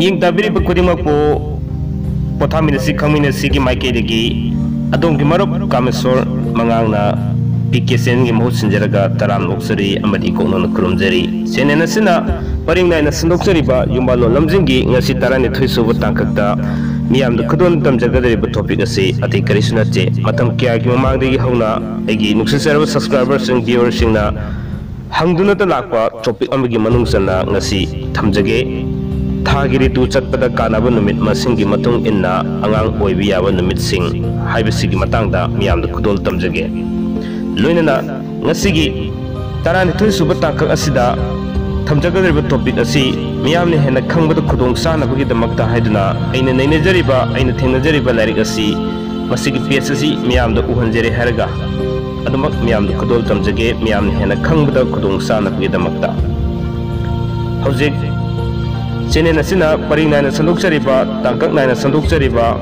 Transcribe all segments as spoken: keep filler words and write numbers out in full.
ꯌꯦꯡ ꯇꯥꯕꯤꯔꯤꯕ ꯈꯨꯗꯤꯡꯃꯛꯄꯨ ꯄꯣꯊꯥꯃꯤꯟꯅꯁꯤ ꯈꯪꯃꯤꯟꯅꯁꯤꯒꯤ ꯃꯥꯏꯀꯩꯗꯒꯤ ꯑꯗꯣꯝꯒꯤ ꯃꯔꯨꯞ ꯀꯥꯃꯦꯁꯣꯔ ꯃꯉꯥꯡꯅ ꯄꯤ ꯀꯦ ꯆꯦꯅꯦꯜꯒꯤ ꯃꯍꯨꯠ ꯁꯤꯟꯖꯔꯒ ꯇꯔꯥꯝꯅ ꯑꯣꯛꯆꯔꯤ ꯑꯃꯗꯤ ꯀꯣꯛꯅꯅ ꯈꯨꯔꯨꯝꯖꯔꯤ꯫ ꯆꯦꯅꯦꯜ ꯑꯁꯤꯅ ꯄꯔꯤꯡ ꯅꯥꯏꯅ ꯁꯟꯗꯣꯛꯆꯔꯤꯕ ꯌꯨꯝꯕꯥꯜꯂꯣꯟ ꯂꯝꯖꯤꯡꯒꯤ ꯉꯁꯤ ꯇꯔꯥꯅꯤꯊꯣꯏ ꯁꯨꯕ ꯇꯥꯡꯀꯛꯇ ꯃꯤꯌꯥꯝꯗ ꯈꯨꯗꯣꯜ ꯇꯝꯖꯒꯗꯧꯔꯤꯕ ꯇꯣꯄꯤꯛ ꯑꯁꯤ ꯑꯇꯩ ꯀꯔꯤꯁꯨ ꯅꯠꯇꯦ, ꯃꯇꯝ ꯀꯌꯥꯒꯤ ꯃꯃꯥꯡꯗꯒꯤ ꯍꯧꯅ ꯑꯩꯒꯤ ꯅꯨꯡꯁꯤꯖꯔꯕ ꯁꯕꯁꯀ꯭ꯔꯥꯏꯕꯔꯁꯤꯡ, ꯚ꯭ꯌꯨꯋꯔꯁꯤꯡꯅ ꯍꯪꯗꯨꯅꯇ ꯂꯥꯛꯄ ꯇꯣꯄꯤꯛ ꯑꯃꯒꯤ ꯃꯅꯨꯡ ꯆꯟꯅ ꯉꯁꯤ ꯊꯝꯖꯒꯦ꯫ ꯊꯥꯒꯤ ꯔꯤꯇꯨ ꯆꯠꯄꯗ ꯀꯥꯟꯅꯕ ꯅꯨꯃꯤꯠ ꯃꯁꯤꯡꯒꯤ ꯃꯇꯨꯡ ꯏꯟꯅ ꯑꯉꯥꯡ ꯑꯣꯏꯕ ꯌꯥꯕ ꯅꯨꯃꯤꯠꯁꯤꯡ ꯍꯥꯏꯕꯁꯤꯒꯤ ꯃꯇꯥꯡꯗ ꯃꯤꯌꯥꯝꯗ ꯈꯨꯗꯣꯜ ꯇꯝꯖꯒꯦ꯫ ꯂꯣꯏꯅꯅ ꯉꯁꯤꯒꯤ ꯇꯔꯥꯅꯤꯊꯣꯏ ꯁꯨꯕ ꯇꯥꯡꯀꯛ ꯑꯁꯤꯗ ꯊꯝꯖꯒꯗꯧꯔꯤꯕ ꯇꯣꯄꯤꯛ ꯑꯁꯤ ꯃꯤꯌꯥꯝꯅ ꯍꯦꯟꯅ ꯈꯪꯕꯗ ꯈꯨꯗꯣꯡ ꯆꯥꯅꯕꯒꯤꯗꯃꯛꯇ ꯍꯥꯏꯗꯨꯅ ꯑꯩꯅ ꯅꯩꯅꯖꯔꯤꯕ, ꯑꯩꯅ ꯊꯦꯡꯅꯖꯔꯤꯕ ꯂꯥꯏꯔꯤꯛ ꯑꯁꯤ ꯃꯁꯤꯒꯤ ꯄꯦꯖ ꯑꯁꯤ ꯃꯤꯌꯥꯝꯗ ꯎꯍꯟꯖꯔꯦ ꯍꯥꯏꯔꯒ ꯑꯗꯨꯃꯛ ꯃꯤꯌꯥꯝꯗ ꯈꯨꯗꯣꯜ ꯇꯝꯖꯒꯦ, ꯃꯤꯌꯥꯝꯅ ꯍꯦꯟꯅ ꯈꯪꯕꯗ ꯈꯨꯗꯣꯡ ꯆꯥꯅꯕꯒꯤꯗꯃꯛꯇ꯫ ꯍꯧꯖꯤꯛ ꯆꯦꯅꯦꯜ ꯑꯁꯤꯅ ꯄꯔꯤꯡ ꯅꯥꯏꯅ ꯁꯟꯗꯣꯛꯆꯔꯤꯕ, ꯇꯥꯡꯀꯛ ꯅꯥꯏꯅ ꯁꯟꯗꯣꯛꯆꯔꯤꯕ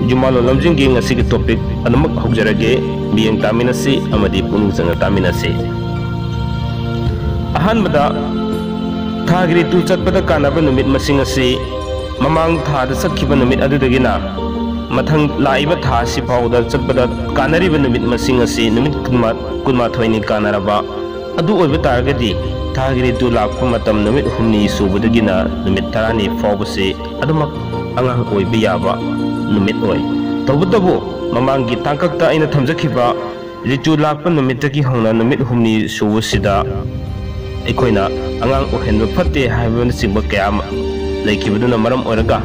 ꯌꯨꯝꯕꯥꯜꯂꯣꯟ ꯂꯝꯖꯤꯡꯒꯤ ꯉꯁꯤꯒꯤ ꯇꯣꯄꯤꯛ ꯑꯗꯨꯃꯛ ꯍꯧꯖꯔꯒꯦ꯫ ꯃꯤꯠꯌꯦꯡ ꯇꯥꯃꯤꯟꯅꯁꯤ ꯑꯃꯗꯤ ꯄꯨꯛꯅꯤꯡ ꯆꯪꯅ ꯇꯥꯃꯤꯟꯅꯁꯤ꯫ ꯑꯍꯥꯟꯕꯗ, ꯊꯥꯒꯤ ꯔꯤꯇꯨ ꯆꯠꯄꯗ ꯀꯥꯟꯅꯕ ꯅꯨꯃꯤꯠ ꯃꯁꯤꯡ ꯑꯁꯤ ꯃꯃꯥꯡ ꯊꯥꯗ ꯆꯠꯈꯤꯕ ꯅꯨꯃꯤꯠ ꯑꯗꯨꯗꯒꯤꯅ ꯃꯊꯪ ꯂꯥꯛꯏꯕ ꯊꯥ ꯑꯁꯤ ꯐꯥꯎꯕꯗ ꯆꯠꯄꯗ ꯀꯥꯟꯅꯔꯤꯕ ꯅꯨꯃꯤꯠ ꯃꯁꯤꯡ ꯑꯁꯤ ꯅꯨꯃꯤꯠ ꯀꯨꯟꯃꯥ-, ꯀꯨꯟꯃꯥꯊꯣꯏꯅꯤ ꯀꯥꯟꯅꯔꯕ꯫ ꯑꯗꯨ ꯑꯣꯏꯕ ꯇꯥꯔꯒꯗꯤ ꯊꯥꯒꯤ ꯔꯤꯇꯨ ꯂꯥꯛꯄ ꯃꯇꯝ ꯅꯨꯃꯤꯠ ꯍꯨꯝꯅꯤ ꯁꯨꯕꯗꯒꯤꯅ ꯅꯨꯃꯤꯠ ꯇꯔꯥꯅꯤ ꯐꯥꯎꯕꯁꯤ ꯑꯗꯨꯃꯛ ꯑꯉꯥꯡ ꯑꯣꯏꯕ ꯌꯥꯕ ꯅꯨꯃꯤꯠ ꯑꯣꯏ꯫ ꯇꯧꯕꯇꯕꯨ ꯃꯃꯥꯡꯒꯤ ꯇꯥꯡꯀꯛꯇ ꯑꯩꯅ ꯊꯝꯖꯈꯤꯕ ꯔꯤꯇꯨ ꯂꯥꯛꯄ ꯅꯨꯃꯤꯠꯇꯒꯤ ꯍꯧꯅ ꯅꯨꯃꯤꯠ ꯍꯨꯝꯅꯤ ꯁꯨꯕꯁꯤꯗ ꯑꯩꯈꯣꯏꯅ ꯑꯉꯥꯡ ꯑꯣꯏꯍꯟꯕ ꯐꯠꯇꯦ ꯍꯥꯏꯕꯅꯆꯤꯡꯕ ꯀꯌꯥ ꯑꯃ ꯂꯩꯈꯤꯕꯗꯨꯅ ꯃꯔꯝ ꯑꯣꯏꯔꯒ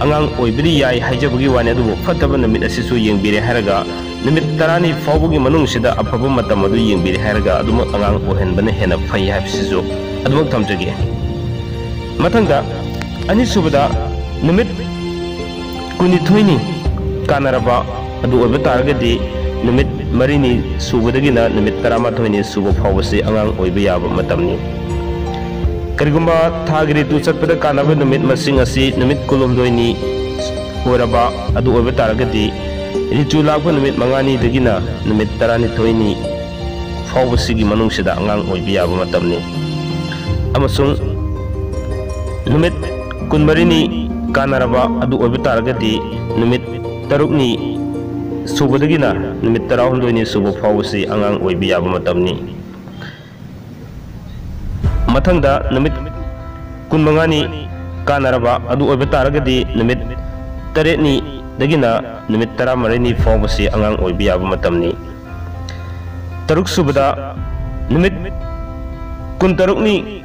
ꯑꯉꯥꯡ ꯑꯣꯏꯕꯗꯤ ꯌꯥꯏ ꯍꯥꯏꯖꯕꯒꯤ ꯋꯥꯅꯤ, ꯑꯗꯨꯕꯨ ꯐꯠꯇꯕ ꯅꯨꯃꯤꯠ ꯑꯁꯤꯁꯨ ꯌꯦꯡꯕꯤꯔꯦ ꯍꯥꯏꯔꯒ ꯅꯨꯃꯤꯠ ꯇꯔꯥꯅꯤ ꯐꯥꯎꯕꯒꯤ ꯃꯅꯨꯡꯁꯤꯗ ꯑꯐꯕ ꯃꯇꯝ ꯑꯗꯨ ꯌꯦꯡꯕꯤꯔꯦ ꯍꯥꯏꯔꯒ ꯑꯗꯨꯃꯛ ꯑꯉꯥꯡ ꯑꯣꯏꯍꯟꯕꯅ ꯍꯦꯟꯅ ꯐꯩ ꯍꯥꯏꯕꯁꯤꯁꯨ ꯑꯗꯨꯃꯛ ꯊꯝꯖꯒꯦ꯫ ꯃꯊꯪꯗ ꯑꯅꯤꯁꯨꯕꯗ ꯅꯨꯃꯤꯠ ꯀꯨꯟꯅꯤꯊꯣꯏꯅꯤ ꯀꯥꯟꯅꯔꯕ ꯑꯗꯨ ꯑꯣꯏꯕ ꯇꯥꯔꯒꯗꯤ ꯅꯨꯃꯤꯠ ꯃꯔꯤꯅꯤ ꯁꯨꯕꯗꯒꯤꯅ ꯅꯨꯃꯤꯠ ꯇꯔꯥꯃꯥꯊꯣꯏꯅꯤ ꯁꯨꯕ ꯐꯥꯎꯕꯁꯤ ꯑꯉꯥꯡ ꯑꯣꯏꯕ ꯌꯥꯕ ꯃꯇꯝꯅꯤ꯫ ꯀꯔꯤꯒꯨꯝꯕ ꯊꯥꯒꯤ ꯔꯤꯇꯨ ꯆꯠꯄꯗ ꯀꯥꯟꯅꯕ ꯅꯨꯃꯤꯠ ꯃꯁꯤꯡ ꯑꯁꯤ ꯅꯨꯃꯤꯠ ꯀꯨꯟꯍꯨꯝꯗꯣꯏꯅꯤ ꯑꯣꯏꯔꯕ ꯑꯗꯨ ꯑꯣꯏꯕ ꯇꯥꯔꯒꯗꯤ ꯔꯤꯇꯨ ꯂꯥꯛꯄ ꯅꯨꯃꯤꯠ ꯃꯉꯥꯅꯤꯗꯒꯤꯅ ꯅꯨꯃꯤꯠ ꯇꯔꯥꯅꯤꯊꯣꯏꯅꯤ ꯐꯥꯎꯕꯁꯤꯒꯤ ꯃꯅꯨꯡꯁꯤꯗ ꯑꯉꯥꯡ ꯑꯣꯏꯕ ꯌꯥꯕ ꯃꯇꯝꯅꯤ꯫ ꯑꯃꯁꯨꯡ ꯅꯨꯃꯤꯠ ꯀꯨꯟꯃꯔꯤꯅꯤ ꯀꯥꯟꯅꯔꯕ ꯑꯗꯨ ꯑꯣꯏꯕ ꯇꯥꯔꯒꯗꯤ ꯅꯨꯃꯤꯠ ꯇꯔꯨꯛꯅꯤ ꯁꯨꯕꯗꯒꯤꯅ ꯅꯨꯃꯤꯠ ꯇꯔꯥꯍꯨꯝꯗꯣꯏꯅꯤ ꯁꯨꯕ ꯐꯥꯎꯕꯁꯤ ꯑꯉꯥꯡ ꯑꯣꯏꯕ ꯌꯥꯕ ꯃꯇꯝꯅꯤ꯫ ꯃꯊꯪꯗ ꯅꯨꯃꯤꯠ ꯀꯨꯟꯃꯉꯥꯅꯤ ꯀꯥꯟꯅꯔꯕ ꯑꯗꯨ ꯑꯣꯏꯕ ꯇꯥꯔꯒꯗꯤ ꯅꯨꯃꯤꯠ ꯇꯔꯦꯠꯅꯤꯗꯒꯤꯅ ꯅꯨꯃꯤꯠ ꯇꯔꯥꯃꯔꯤꯅꯤ ꯐꯥꯎꯕꯁꯤ ꯑꯉꯥꯡ ꯑꯣꯏꯕ ꯌꯥꯕ ꯃꯇꯝꯅꯤ꯫ ꯇꯔꯨꯛ ꯁꯨꯕꯗ ꯅꯨꯃꯤꯠ ꯀꯨꯟꯇꯔꯨꯛꯅꯤ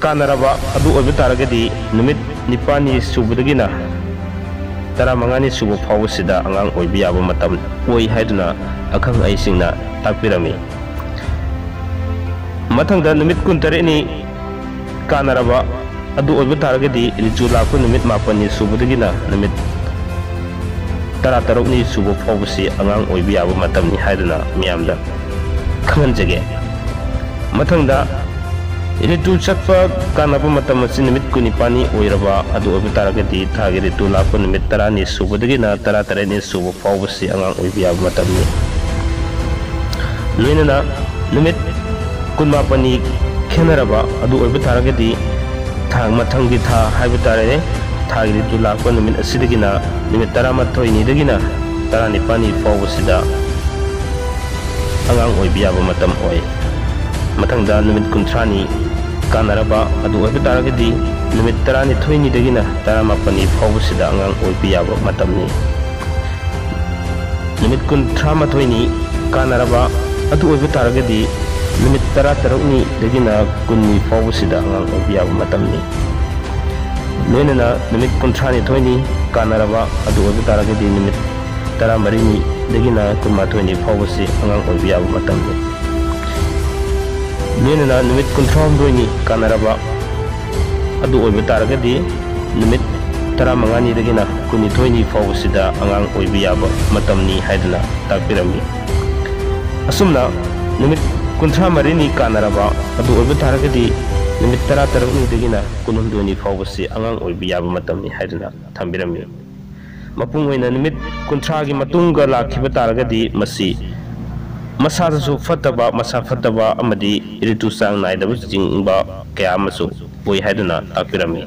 ꯀꯥꯟꯅꯔꯕ ꯑꯗꯨ ꯑꯣꯏꯕ ꯇꯥꯔꯒꯗꯤ ꯅꯨꯃꯤꯠ ꯅꯤꯄꯥꯜꯅꯤ ꯁꯨꯕꯗꯒꯤꯅ ꯇꯔꯥꯃꯉꯥꯅꯤ ꯁꯨꯕ ꯐꯥꯎꯕꯁꯤꯗ ꯑꯉꯥꯡ ꯑꯣꯏꯕ ꯌꯥꯕ ꯃꯇꯝ ꯑꯣꯏ ꯍꯥꯏꯗꯨꯅ ꯑꯈꯪ ꯑꯍꯩꯁꯤꯡꯅ ꯇꯥꯛꯄꯤꯔꯝꯃꯤ꯫ ꯃꯊꯪꯗ ꯅꯨꯃꯤꯠ ꯀꯨꯟꯇꯔꯦꯠꯅꯤ ꯀꯥꯟꯅꯔꯕ ꯑꯗꯨ ꯑꯣꯏꯕ ꯇꯥꯔꯒꯗꯤ ꯔꯤꯇꯨ ꯂꯥꯛꯄ ꯅꯨꯃꯤꯠ ꯃꯥꯄꯜꯅꯤ ꯁꯨꯕꯗꯒꯤꯅ ꯅꯨꯃꯤꯠ ꯇꯔꯥꯇꯔꯨꯛꯅꯤ ꯁꯨꯕ ꯐꯥꯎꯕꯁꯤ ꯑꯉꯥꯡ ꯑꯣꯏꯕ ꯌꯥꯕ ꯃꯇꯝꯅꯤ ꯍꯥꯏꯗꯨꯅ ꯃꯤꯌꯥꯝꯗ ꯈꯪꯍꯟꯖꯒꯦ꯫ ꯃꯊꯪꯗ ꯔꯤꯇꯨ ꯆꯠꯄ ꯀꯥꯟꯅꯕ ꯃꯇꯝ ꯑꯁꯤ ꯅꯨꯃꯤꯠ ꯀꯨꯟꯅꯤꯄꯥꯜꯅꯤ ꯑꯣꯏꯔꯕ ꯑꯗꯨ ꯑꯣꯏꯕ ꯇꯥꯔꯒꯗꯤ ꯊꯥꯒꯤ ꯔꯤꯇꯨ ꯂꯥꯛꯄ ꯅꯨꯃꯤꯠ ꯇꯔꯥꯅꯤ ꯁꯨꯕꯗꯒꯤꯅ ꯇꯔꯥꯇꯔꯦꯠꯅꯤ ꯁꯨꯕ ꯐꯥꯎꯕꯁꯤ ꯑꯉꯥꯡ ꯑꯣꯏꯕ ꯌꯥꯕ ꯃꯇꯝꯅꯤ꯫ ꯂꯣꯏꯅꯅ ꯅꯨꯃꯤꯠ ꯀꯨꯟꯃꯥꯄꯜꯅꯤ ꯈꯦꯟꯅꯔꯕ ꯑꯗꯨ ꯑꯣꯏꯕ ꯇꯥꯔꯒꯗꯤ ꯊꯥ ꯃꯊꯪꯒꯤ ꯊꯥ ꯍꯥꯏꯕ ꯇꯥꯔꯦ, ꯊꯥꯒꯤ ꯔꯤꯇꯨ ꯂꯥꯛꯄ ꯅꯨꯃꯤꯠ ꯑꯁꯤꯗꯒꯤꯅ ꯅꯨꯃꯤꯠ ꯇꯔꯥꯃꯥꯊꯣꯏꯅꯤꯗꯒꯤꯅ ꯇꯔꯥꯅꯤꯄꯥꯜꯅꯤ ꯐꯥꯎꯕꯁꯤꯗ ꯑꯉꯥꯡ ꯑꯣꯏꯕ ꯌꯥꯕ ꯃꯇꯝ ꯑꯣꯏ꯫ ꯃꯊꯪꯗ ꯅꯨꯃꯤꯠ ꯀꯨꯟꯊ꯭ꯔꯥꯅꯤ ꯀꯥꯟꯅꯔꯕ ꯑꯗꯨ ꯑꯣꯏꯕ ꯇꯥꯔꯒꯗꯤ ꯅꯨꯃꯤꯠ ꯇꯔꯥꯅꯤꯊꯣꯏꯅꯤꯗꯒꯤꯅ ꯇꯔꯥꯃꯥꯄꯜꯅꯤ ꯐꯥꯎꯕꯁꯤꯗ ꯑꯉꯥꯡ ꯑꯣꯏꯕ ꯌꯥꯕ ꯃꯇꯝꯅꯤ꯫ ꯅꯨꯃꯤꯠ ꯀꯨꯟꯊ꯭ꯔꯥꯃꯥꯊꯣꯏꯅꯤ ꯀꯥꯟꯅꯔꯕ ꯑꯗꯨ ꯑꯣꯏꯕ ꯇꯥꯔꯒꯗꯤ ꯅꯨꯃꯤꯠ ꯇꯔꯥꯇꯔꯨꯛꯅꯤꯗꯒꯤꯅ ꯀꯨꯟꯅꯤ ꯐꯥꯎꯕꯁꯤꯗ ꯑꯉꯥꯡ ꯑꯣꯏꯕ ꯌꯥꯕ ꯃꯇꯝꯅꯤ꯫ ꯂꯣꯏꯅꯅ ꯅꯨꯃꯤꯠ ꯀꯨꯟꯊ꯭ꯔꯥꯅꯤꯊꯣꯏꯅꯤ ꯀꯥꯟꯅꯔꯕ ꯑꯗꯨ ꯑꯣꯏꯕ ꯇꯥꯔꯒꯗꯤ ꯅꯨꯃꯤꯠ ꯇꯔꯥꯃꯔꯤꯅꯤꯗꯒꯤꯅ ꯀꯨꯟꯃꯥꯊꯣꯏꯅꯤ ꯐꯥꯎꯕꯁꯤ ꯑꯉꯥꯡ ꯑꯣꯏꯕ ꯌꯥꯕ ꯃꯇꯝꯅꯤ꯫ ꯂꯣꯏꯅꯅ ꯅꯨꯃꯤꯠ ꯀꯨꯟꯊ꯭ꯔꯥꯍꯨꯝꯗꯣꯏꯅꯤ ꯀꯥꯟꯅꯔꯕ ꯑꯗꯨ ꯑꯣꯏꯕ ꯇꯥꯔꯒꯗꯤ ꯅꯨꯃꯤꯠ ꯇꯔꯥꯃꯉꯥꯅꯤꯗꯒꯤꯅ ꯀꯨꯟꯅꯤꯊꯣꯏꯅꯤ ꯐꯥꯎꯕꯁꯤꯗ ꯑꯉꯥꯡ ꯑꯣꯏꯕ ꯌꯥꯕ ꯃꯇꯝꯅꯤ ꯍꯥꯏꯗꯨꯅ ꯇꯥꯛꯄꯤꯔꯝꯃꯤ꯫ ꯑꯁꯨꯝꯅ ꯅꯨꯃꯤꯠ ꯀꯨꯟꯊ꯭ꯔꯥ ꯃꯔꯤꯅꯤ ꯀꯥꯟꯅꯔꯕ ꯑꯗꯨ ꯑꯣꯏꯕ ꯇꯥꯔꯒꯗꯤ ꯅꯨꯃꯤꯠ ꯇꯔꯥꯇꯔꯨꯛꯅꯤꯗꯒꯤꯅ ꯀꯨꯟꯍꯨꯝꯗꯣꯏꯅꯤ ꯐꯥꯎꯕꯁꯤ ꯑꯉꯥꯡ ꯑꯣꯏꯕ ꯌꯥꯕ ꯃꯇꯝꯅꯤ ꯍꯥꯏꯗꯨꯅ ꯊꯝꯕꯤꯔꯝꯃꯤ꯫ ꯃꯄꯨꯡ ꯑꯣꯏꯅ ꯅꯨꯃꯤꯠ ꯀꯨꯟꯊ꯭ꯔꯥꯒꯤ ꯃꯇꯨꯡꯒ ꯂꯥꯛꯈꯤꯕ ꯇꯥꯔꯒꯗꯤ ꯃꯁꯤ ꯃꯁꯥꯗꯁꯨ ꯐꯠꯇꯕ, ꯃꯁꯥ ꯐꯠꯇꯕ ꯑꯃꯗꯤ ꯔꯤꯇꯨ ꯆꯥꯡ ꯅꯥꯏꯗꯕ ꯆꯤꯡꯕ ꯀꯌꯥ ꯑꯃꯁꯨ ꯑꯣꯏ ꯍꯥꯏꯗꯨꯅ ꯇꯥꯛꯄꯤꯔꯝꯃꯤ꯫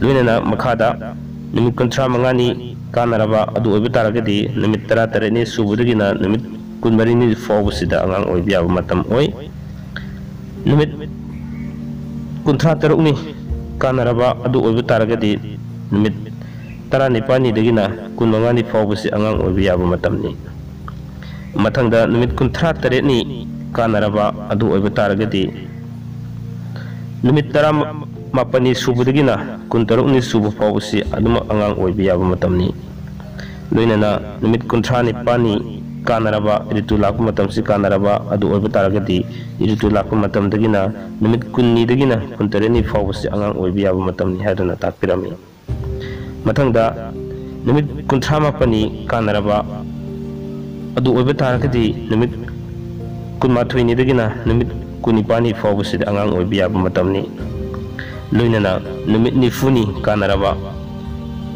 ꯂꯣꯏꯅꯅ ꯃꯈꯥꯗ ꯅꯨꯃꯤꯠ ꯀꯨꯟꯊ꯭ꯔꯥ ꯃꯉꯥꯅꯤ ꯀꯥꯟꯅꯔꯕ ꯑꯗꯨ ꯑꯣꯏꯕ ꯇꯥꯔꯒꯗꯤ, ꯅꯨꯃꯤꯠ ꯇꯔꯥꯇꯔꯦꯠꯅꯤ ꯁꯨꯕꯗꯒꯤꯅ ꯅꯨꯃꯤꯠ ꯀꯨꯟꯃꯔꯤꯅꯤ ꯐꯥꯎꯕꯁꯤꯗ ꯑꯉꯥꯡ ꯑꯣꯏꯕ ꯌꯥꯕ ꯃꯇꯝ ꯑꯣꯏ꯫ ꯅꯨꯃꯤꯠ ꯀꯨꯟꯊ꯭ꯔꯥ ꯇꯔꯨꯛꯅꯤ ꯀꯥꯟꯅꯔꯕ ꯑꯗꯨ ꯑꯣꯏꯕ ꯇꯥꯔꯒꯗꯤ, ꯅꯨꯃꯤꯠ ꯇꯔꯥꯅꯤꯄꯥꯜꯅꯤꯗꯒꯤꯅ ꯀꯨꯟꯃꯉꯥꯅꯤ ꯐꯥꯎꯕꯁꯤ ꯑꯉꯥꯡ ꯑꯣꯏꯕ ꯌꯥꯕ ꯃꯇꯝꯅꯤ꯫ ꯃꯊꯪꯗ ꯅꯨꯃꯤꯠ ꯀꯨꯟꯊ꯭ꯔꯥ ꯇꯔꯦꯠꯅꯤ ꯀꯥꯟꯅꯔꯕ ꯑꯗꯨ ꯑꯣꯏꯕ ꯇꯥꯔꯒꯗꯤ, ꯅꯨꯃꯤꯠ ꯇꯔꯥꯃꯥꯄꯜꯅꯤ ꯁꯨꯕꯗꯒꯤꯅ ꯀꯨꯟꯇꯔꯨꯛꯅꯤ ꯁꯨꯕ ꯐꯥꯎꯕꯁꯤ ꯑꯗꯨꯃꯛ ꯑꯉꯥꯡ ꯑꯣꯏꯕ ꯌꯥꯕ ꯃꯇꯝꯅꯤ꯫ ꯂꯣꯏꯅꯅ ꯅꯨꯃꯤꯠ ꯀꯨꯟꯊ꯭ꯔꯥ ꯅꯤꯄꯥꯜꯅꯤ ꯀꯥꯟꯅꯔꯕ, ꯔꯤꯇꯨ ꯂꯥꯛꯄ ꯃꯇꯝꯁꯤ ꯀꯥꯟꯅꯔꯕ ꯑꯗꯨ ꯑꯣꯏꯕ ꯇꯥꯔꯒꯗꯤ, ꯔꯤꯇꯨ ꯂꯥꯛꯄ ꯃꯇꯝꯗꯒꯤꯅ ꯅꯨꯃꯤꯠ ꯀꯨꯟꯅꯤꯗꯒꯤꯅ ꯀꯨꯟꯇꯔꯦꯠꯅꯤ ꯐꯥꯎꯕꯁꯤ ꯑꯉꯥꯡ ꯑꯣꯏꯕ ꯌꯥꯕ ꯃꯇꯝꯅꯤ ꯍꯥꯏꯗꯨꯅ ꯇꯥꯛꯄꯤꯔꯝꯃꯤ꯫ ꯃꯊꯪꯗ ꯅꯨꯃꯤꯠ ꯀꯨꯟꯊ꯭ꯔꯥ ꯃꯥꯄꯜꯅꯤ ꯀꯥꯟꯅꯔꯕ ꯑꯗꯨ ꯑꯣꯏꯕ ꯇꯥꯔꯒꯗꯤ, ꯅꯨꯃꯤꯠ ꯀꯨꯟꯃꯥꯊꯣꯏꯅꯤꯗꯒꯤꯅ ꯅꯨꯃꯤꯠ ꯀꯨꯟꯅꯤꯄꯥꯜꯅꯤ ꯐꯥꯎꯕꯁꯤꯗ ꯑꯉꯥꯡ ꯑꯣꯏꯕ ꯌꯥꯕ ꯃꯇꯝꯅꯤ꯫ ꯂꯣꯏꯅꯅ ꯅꯨꯃꯤꯠ ꯅꯤꯐꯨꯅꯤ ꯀꯥꯟꯅꯔꯕ,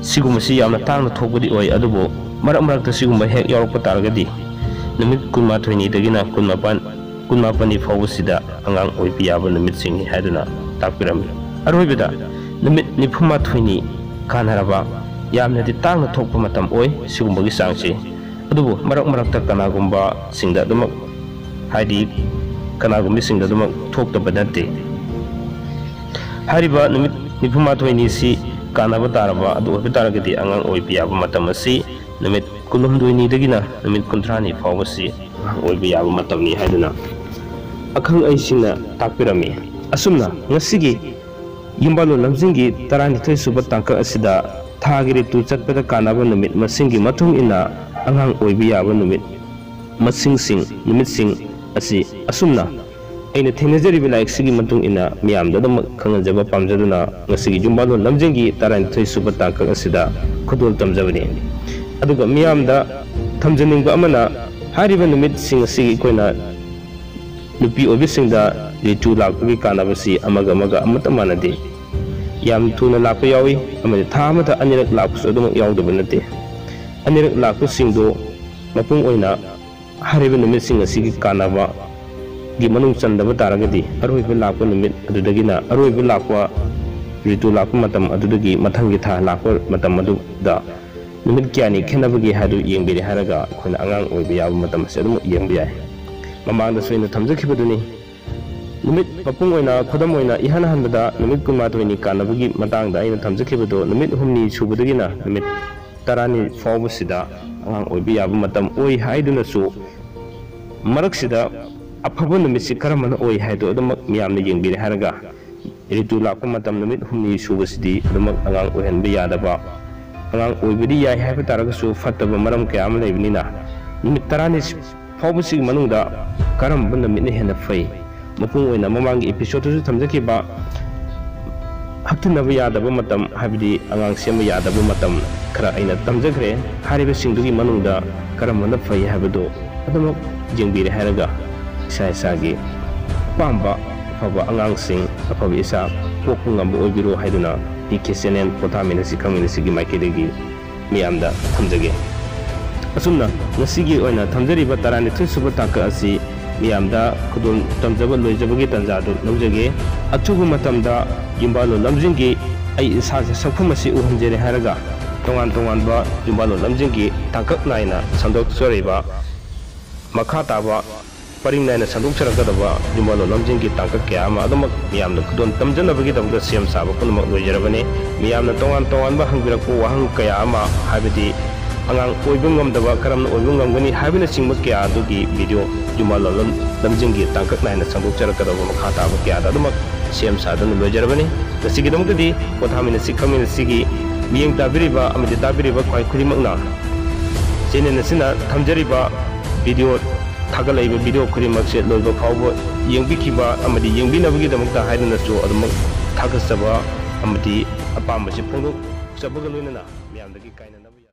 ꯁꯤꯒꯨꯝꯕꯁꯤ ꯌꯥꯝꯅ ꯇꯥꯡꯅ ꯊꯣꯛꯄꯗꯤ ꯑꯣꯏ, ꯑꯗꯨꯕꯨ ꯃꯔꯛ ꯃꯔꯛꯇ ꯁꯤꯒꯨꯝꯕ ꯍꯦꯛ ꯌꯥꯎꯔꯛꯄ ꯇꯥꯔꯒꯗꯤ, ꯅꯨꯃꯤꯠ ꯀꯨꯟꯃꯥꯊꯣꯏꯅꯤꯗꯒꯤꯅ ꯀꯨꯟꯃꯥꯄꯜ, ꯀꯨꯟꯃꯥꯄꯜꯅꯤ ꯐꯥꯎꯕꯁꯤꯗ ꯑꯉꯥꯡ ꯑꯣꯏꯕ ꯌꯥꯕ ꯅꯨꯃꯤꯠꯁꯤꯡꯅꯤ ꯍꯥꯏꯗꯨꯅ ꯇꯥꯛꯄꯤꯔꯝꯃꯤ꯫ ꯑꯔꯣꯏꯕꯗ ꯅꯨꯃꯤꯠ ꯅꯤꯐꯨꯃꯥꯊꯣꯏꯅꯤ ꯀꯥꯟꯅꯔꯕ, ꯌꯥꯝꯅꯗꯤ ꯇꯥꯡꯅ ꯊꯣꯛꯄ ꯃꯇꯝ ꯑꯣꯏ ꯁꯤꯒꯨꯝꯕꯒꯤ ꯆꯥꯡꯁꯤ꯫ ꯑꯗꯨꯕꯨ ꯃꯔꯛ ꯃꯔꯛꯇ ꯀꯅꯥꯒꯨꯝꯕꯁꯤꯡꯗ ꯑꯗꯨꯃꯛ, ꯍꯥꯏꯗꯤ ꯀꯅꯥꯒꯨꯝꯕꯁꯤꯡꯗ ꯑꯗꯨꯃꯛ ꯊꯣꯛꯇꯕ ꯅꯠꯇꯦ꯫ ꯍꯥꯏꯔꯤꯕ ꯅꯨꯃꯤꯠ ꯅꯤꯐꯨꯃꯥꯊꯣꯏꯅꯤꯁꯤ ꯀꯥꯟꯅꯕ ꯇꯥꯔꯕ ꯑꯗꯨ ꯑꯣꯏꯕ ꯇꯥꯔꯒꯗꯤ, ꯑꯉꯥꯡ ꯑꯣꯏꯕ ꯌꯥꯕ ꯃꯇꯝ ꯑꯁꯤ ꯅꯨꯃꯤꯠ ꯀꯨꯟꯍꯨꯝꯗꯣꯏꯅꯤꯗꯒꯤꯅ ꯅꯨꯃꯤꯠ ꯀꯨꯟꯊ꯭ꯔꯥꯅꯤ ꯐꯥꯎꯕꯁꯤ ꯑꯉꯥꯡ ꯑꯣꯏꯕ ꯌꯥꯕ ꯃꯇꯝꯅꯤ ꯍꯥꯏꯗꯨꯅ ꯑꯈꯪ ꯑꯍꯩꯁꯤꯡꯅ ꯇꯥꯛꯄꯤꯔꯝꯃꯤ꯫ ꯑꯁꯨꯝꯅ ꯉꯁꯤꯒꯤ ꯌꯨꯝꯕꯥꯜꯂꯣꯟ ꯂꯝꯖꯤꯡꯒꯤ ꯇꯔꯥꯅꯤꯊꯣꯏ ꯁꯨꯕ ꯇꯥꯡꯀꯛ ꯑꯁꯤꯗ ꯊꯥꯒꯤ ꯔꯤꯇꯨ ꯆꯠꯄꯗ ꯀꯥꯟꯅꯕ ꯅꯨꯃꯤꯠ ꯃꯁꯤꯡꯒꯤ ꯃꯇꯨꯡ ꯏꯟꯅ ꯑꯉꯥꯡ ꯑꯣꯏꯕ ꯌꯥꯕ ꯅꯨꯃꯤꯠ ꯃꯁꯤꯡꯁꯤꯡ, ꯅꯨꯃꯤꯠꯁꯤꯡ ꯑꯁꯤ ꯑꯁꯨꯝꯅ ꯑꯩꯅ ꯊꯦꯡꯅꯖꯔꯤꯕ ꯂꯥꯏꯔꯤꯛꯁꯤꯒꯤ ꯃꯇꯨꯡ ꯏꯟꯅ ꯃꯤꯌꯥꯝꯗ ꯑꯗꯨꯃꯛ ꯈꯪꯍꯟꯖꯕ ꯄꯥꯝꯖꯗꯨꯅ ꯉꯁꯤꯒꯤ ꯌꯨꯝꯕꯥꯜꯂꯣꯟ ꯂꯝꯖꯤꯡꯒꯤ ꯇꯔꯥꯅꯤꯊꯣꯏ ꯁꯨꯕ ꯇꯥꯡꯀꯛ ꯑꯁꯤꯗ ꯈꯨꯗꯣꯜ ꯇꯝꯖꯕꯅꯤ꯫ ꯑꯗꯨꯒ ꯃꯤꯌꯥꯝꯗ ꯊꯝꯖꯅꯤꯡꯕ ꯑꯃꯅ, ꯍꯥꯏꯔꯤꯕ ꯅꯨꯃꯤꯠꯁꯤꯡ ꯑꯁꯤꯒꯤ ꯑꯩꯈꯣꯏꯅ ꯅꯨꯄꯤ ꯑꯣꯏꯕꯤꯁꯤꯡꯗ ꯔꯤꯇꯨ ꯂꯥꯛꯄꯒꯤ ꯀꯥꯟꯅꯕꯁꯤ ꯑꯃꯒ ꯑꯃꯒ ꯑꯃꯠꯇ ꯃꯥꯟꯅꯗꯦ꯫ ꯌꯥꯝ ꯊꯨꯅ ꯂꯥꯛꯄ ꯌꯥꯎꯏ, ꯑꯃꯗꯤ ꯊꯥ ꯑꯃꯗ ꯑꯅꯤꯔꯛ ꯂꯥꯛꯄꯁꯨ ꯑꯗꯨꯃꯛ ꯌꯥꯎꯗꯕ ꯅꯠꯇꯦ꯫ ꯑꯅꯤꯔꯛ ꯂꯥꯛꯄꯁꯤꯡꯗꯨ ꯃꯄꯨꯡ ꯑꯣꯏꯅ ꯍꯥꯏꯔꯤꯕ ꯅꯨꯃꯤꯠꯁꯤꯡ ꯑꯁꯤꯒꯤ ꯀꯥꯟꯅꯕꯒꯤ ꯃꯅꯨꯡ ꯆꯟꯗꯕ ꯇꯥꯔꯒꯗꯤ, ꯑꯔꯣꯏꯕ ꯂꯥꯛꯄ ꯅꯨꯃꯤꯠ ꯑꯗꯨꯗꯒꯤꯅ ꯑꯔꯣꯏꯕ ꯂꯥꯛꯄ ꯔꯤꯇꯨ ꯂꯥꯛꯄ ꯃꯇꯝ ꯑꯗꯨꯗꯒꯤ ꯃꯊꯪꯒꯤ ꯊꯥ ꯂꯥꯛꯄ ꯃꯇꯝ ꯑꯗꯨꯗ ꯅꯨꯃꯤꯠ ꯀꯌꯥꯅꯤ ꯈꯦꯠꯅꯕꯒꯦ ꯍꯥꯏꯗꯨ ꯌꯦꯡꯕꯤꯔꯦ ꯍꯥꯏꯔꯒ ꯑꯩꯈꯣꯏꯅ ꯑꯉꯥꯡ ꯑꯣꯏꯕ ꯌꯥꯕ ꯃꯇꯝ ꯑꯁꯤ ꯑꯗꯨꯃꯛ ꯌꯦꯡꯕ ꯌꯥꯏ꯫ ꯃꯃꯥꯡꯗꯁꯨ ꯑꯩꯅ ꯊꯝꯖꯈꯤꯕꯗꯨꯅꯤ꯫ ꯅꯨꯃꯤꯠ ꯃꯄꯨꯡ ꯑꯣꯏꯅ, ꯈꯨꯗꯝ ꯑꯣꯏꯅ, ꯏꯍꯥꯟ ꯍꯥꯟꯕꯗ ꯅꯨꯃꯤꯠ ꯀꯨꯟꯃꯥꯊꯣꯏꯅꯤ ꯀꯥꯟꯅꯕꯒꯤ ꯃꯇꯥꯡꯗ ꯑꯩꯅ ꯊꯝꯖꯈꯤꯕꯗꯣ, ꯅꯨꯃꯤꯠ ꯍꯨꯝꯅꯤ ꯁꯨꯕꯗꯒꯤꯅ ꯅꯨꯃꯤꯠ ꯇꯔꯥꯅꯤ ꯐꯥꯎꯕꯁꯤꯗ ꯑꯉꯥꯡ ꯑꯣꯏꯕ ꯌꯥꯕ ꯃꯇꯝ ꯑꯣꯏ ꯍꯥꯏꯗꯨꯅꯁꯨ, ꯃꯔꯛꯁꯤꯗ ꯑꯐꯕ ꯅꯨꯃꯤꯠꯁꯤ ꯀꯔꯝꯕꯅ ꯑꯣꯏ ꯍꯥꯏꯗꯣ ꯑꯗꯨꯃꯛ ꯃꯤꯌꯥꯝꯅ ꯌꯦꯡꯕꯤꯔꯦ ꯍꯥꯏꯔꯒ, ꯔꯤꯇꯨ ꯂꯥꯛꯄ ꯃꯇꯝ ꯅꯨꯃꯤꯠ ꯍꯨꯝꯅꯤ ꯁꯨꯕꯁꯤꯗꯤ ꯑꯗꯨꯃꯛ ꯑꯉꯥꯡ ꯑꯣꯏꯍꯟꯕ ꯌꯥꯗꯕ, ꯑꯉꯥꯡ ꯑꯣꯏꯕꯗꯤ ꯌꯥꯏ ꯍꯥꯏꯕ ꯇꯥꯔꯒꯁꯨ ꯐꯠꯇꯕ ꯃꯔꯝ ꯀꯌꯥ ꯑꯃ ꯂꯩꯕꯅꯤꯅ, ꯅꯨꯃꯤꯠ ꯇꯔꯥꯅꯤ ꯐꯥꯎꯕꯁꯤꯒꯤ ꯃꯅꯨꯡꯗ ꯀꯔꯝꯕ ꯅꯨꯃꯤꯠꯅ ꯍꯦꯟꯅ ꯐꯩ? ꯃꯄꯨꯡ ꯑꯣꯏꯅ ꯃꯃꯥꯡꯒꯤ episodeꯇꯁꯨ ꯊꯝꯖꯈꯤꯕ ꯍꯛꯊꯤꯟꯅꯕ ꯌꯥꯗꯕ ꯃꯇꯝ, ꯍꯥꯏꯕꯗꯤ ꯑꯉꯥꯡ ꯁꯦꯝꯕ ꯌꯥꯗꯕ ꯃꯇꯝ ꯈꯔ ꯑꯩꯅ ꯊꯝꯖꯈ꯭ꯔꯦ꯫ ꯍꯥꯏꯔꯤꯕꯁꯤꯡꯗꯨꯒꯤ ꯃꯅꯨꯡꯗ ꯀꯔꯝꯕꯅ ꯐꯩ ꯍꯥꯏꯕꯗꯨ ꯑꯗꯨꯃꯛ ꯌꯦꯡꯕꯤꯔꯦ ꯍꯥꯏꯔꯒ, ꯏꯁꯥ ꯏꯁꯥꯒꯤ ꯑꯄꯥꯝꯕ ꯑꯐꯕ ꯑꯉꯥꯡꯁꯤꯡ, ꯑꯐꯕ ꯏꯆꯥ ꯄꯣꯛꯄ ꯉꯝꯕ ꯑꯣꯏꯕꯤꯔꯣ ꯍꯥꯏꯗꯨꯅ ꯄꯤ ꯀꯦ ꯆꯦꯅꯦꯜ ꯄꯣꯊꯥꯃꯤꯟꯅꯁꯤ ꯈꯪꯃꯤꯟꯅꯁꯤꯒꯤ ꯃꯥꯏꯀꯩꯗꯒꯤ ꯃꯤꯌꯥꯝꯗ ꯊꯝꯖꯒꯦ꯫ ꯑꯁꯨꯝꯅ ꯉꯁꯤꯒꯤ ꯑꯣꯏꯅ ꯊꯝꯖꯔꯤꯕ ꯇꯔꯥꯅꯤꯊꯣꯏ ꯁꯨꯕ ꯇꯥꯡꯀꯛ ꯑꯁꯤ ꯃꯤꯌꯥꯝꯗ ꯈꯨꯗꯣꯜ ꯇꯝꯖꯕ ꯂꯣꯏꯖꯕꯒꯤ ꯇꯥꯟꯖꯥꯗꯨ ꯂꯧꯖꯒꯦ꯫ ꯑꯊꯨꯕ ꯃꯇꯝꯗ ꯌꯨꯝꯕꯥꯜꯂꯣꯟ ꯂꯝꯖꯤꯡꯒꯤ ꯑꯩ ꯏꯁꯥꯒꯤ ꯁꯛꯐꯝ ꯑꯁꯤ ꯎꯍꯟꯖꯔꯦ ꯍꯥꯏꯔꯒ, ꯇꯣꯉꯥꯟ ꯇꯣꯉꯥꯟꯕ ꯌꯨꯝꯕꯥꯜꯂꯣꯟ ꯂꯝꯖꯤꯡꯒꯤ ꯇꯥꯡꯀꯛ ꯅꯥꯏꯅ ꯁꯟꯗꯣꯛꯆꯔꯤꯕ ꯃꯈꯥ ꯇꯥꯕ ꯄꯔꯤꯡ ꯅꯥꯏꯅ ꯁꯟꯗꯣꯛꯆꯔꯛꯀꯗꯕ ꯌꯨꯝꯕꯥꯜꯂꯣꯟ ꯂꯝꯖꯤꯡꯒꯤ ꯇꯥꯡꯀꯛ ꯀꯌꯥ ꯑꯃ ꯑꯗꯨꯃꯛ ꯃꯤꯌꯥꯝꯅ ꯈꯨꯗꯣꯜ ꯇꯝꯖꯅꯕꯒꯤꯗꯃꯛꯇ ꯁꯦꯝ ꯁꯥꯕ ꯄꯨꯝꯅꯃꯛ ꯂꯣꯏꯖꯔꯕꯅꯤ꯫ ꯃꯤꯌꯥꯝꯅ ꯇꯣꯉꯥꯟ ꯇꯣꯉꯥꯟꯕ ꯍꯪꯕꯤꯔꯛꯄ ꯋꯥꯍꯪ ꯀꯌꯥ ꯑꯃ, ꯍꯥꯏꯕꯗꯤ ꯑꯉꯥꯡ ꯑꯣꯏꯕ ꯉꯝꯗꯕ, ꯀꯔꯝꯅ ꯑꯣꯏꯕ ꯉꯝꯒꯅꯤ ꯍꯥꯏꯕꯅꯆꯤꯡꯕ ꯀꯌꯥ ꯑꯗꯨꯒꯤ video ꯌꯨꯝꯕꯥꯜꯂꯣꯟ ꯂꯝ-, ꯂꯝꯖꯤꯡꯒꯤ ꯇꯥꯡꯀꯛ ꯅꯥꯏꯅ ꯁꯟꯗꯣꯛꯆꯔꯛꯀꯗꯕ ꯃꯈꯥ ꯇꯥꯕ ꯀꯌꯥꯗ ꯑꯗꯨꯃꯛ ꯁꯦꯝ ꯁꯥꯗꯨꯅ ꯂꯣꯏꯖꯔꯕꯅꯤ꯫ ꯉꯁꯤꯒꯤꯗꯃꯛꯇꯗꯤ ꯄꯣꯊꯥꯃꯤꯟꯅꯁꯤ ꯈꯪꯃꯤꯟꯅꯁꯤꯒꯤ ꯃꯤꯠꯌꯦꯡ ꯇꯥꯕꯤꯔꯤꯕ ꯑꯃꯗꯤ ꯇꯥꯕꯤꯔꯤꯕ ꯈ꯭ꯋꯥꯏ ꯈꯨꯗꯤꯡꯃꯛꯅ channel ꯑꯁꯤꯅ ꯊꯝꯖꯔꯤꯕ video, ꯊꯥꯒꯠꯂꯛꯏꯕ video ꯈꯨꯗꯤꯡꯃꯛꯁꯦ ꯂꯣꯏꯕ ꯐꯥꯎꯕ ꯌꯦꯡꯕꯤꯈꯤꯕ ꯑꯃꯗꯤ ꯌꯦꯡꯕꯤꯅꯕꯒꯤꯗꯃꯛꯇ ꯍꯥꯏꯗꯨꯅꯁꯨ ꯑꯗꯨꯃꯛ ꯊꯥꯒꯠꯆꯕ ꯑꯃꯗꯤ ꯑꯄꯥꯝꯕꯁꯤ ꯐꯣꯡꯗꯣꯛꯆꯕꯒ ꯂꯣꯏꯅꯅ ꯃꯌꯥꯝꯗꯒꯤ ꯀꯥꯏꯅꯅꯕ ꯌꯥ-